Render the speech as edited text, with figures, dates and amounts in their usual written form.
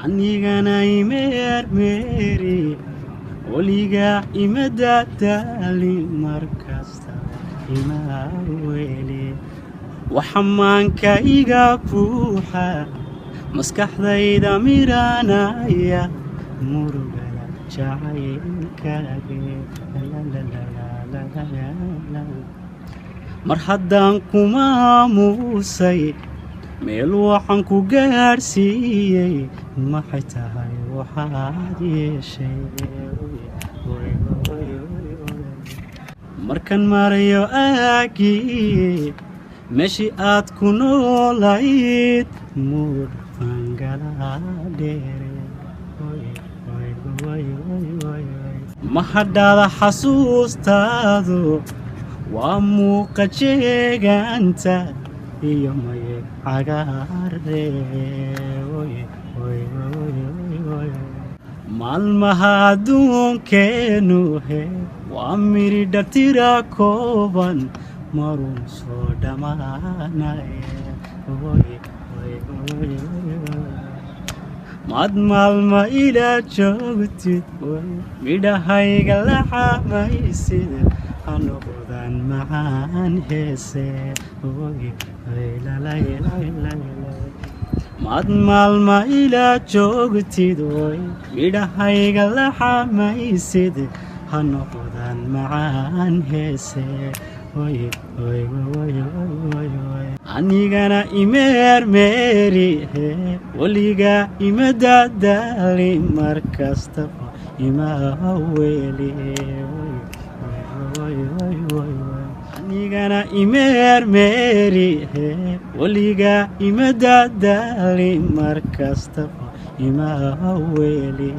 Anigana imeermeeri, weligaa ima daadaali, markasta ima weli. Waxa maanka iga buuxa, maskaxdayda miranaya, murugada jacaylkaage. Mar haddaan kumaamuusay, meel waxaan ku gaadhsiiyey, maxay tahay waxaad yeeshay? Markan marayo aagii meeshii aad ku noolayd, muudhfan galaa dheere. Ma hadhaada xasuustaadu, waa muuqa jeegaanta iyo maye cagaare. Maalmaha adduunkeenu he waa miridha tira kooban, maruu soo dhammaanaya. Maad maalma ila joogtid, midhahayga la xamaysid, ha noqdaan macaan heese. Maad maalma ila joogtid, midhahayga la xamaysid, ha noqdaan macaan heese. Anigana imeermeeri, weligaa ima daadaali, markastaba ima weli. Anigana imeermeeri, weligaa ima daadaali, markastaba ima weli.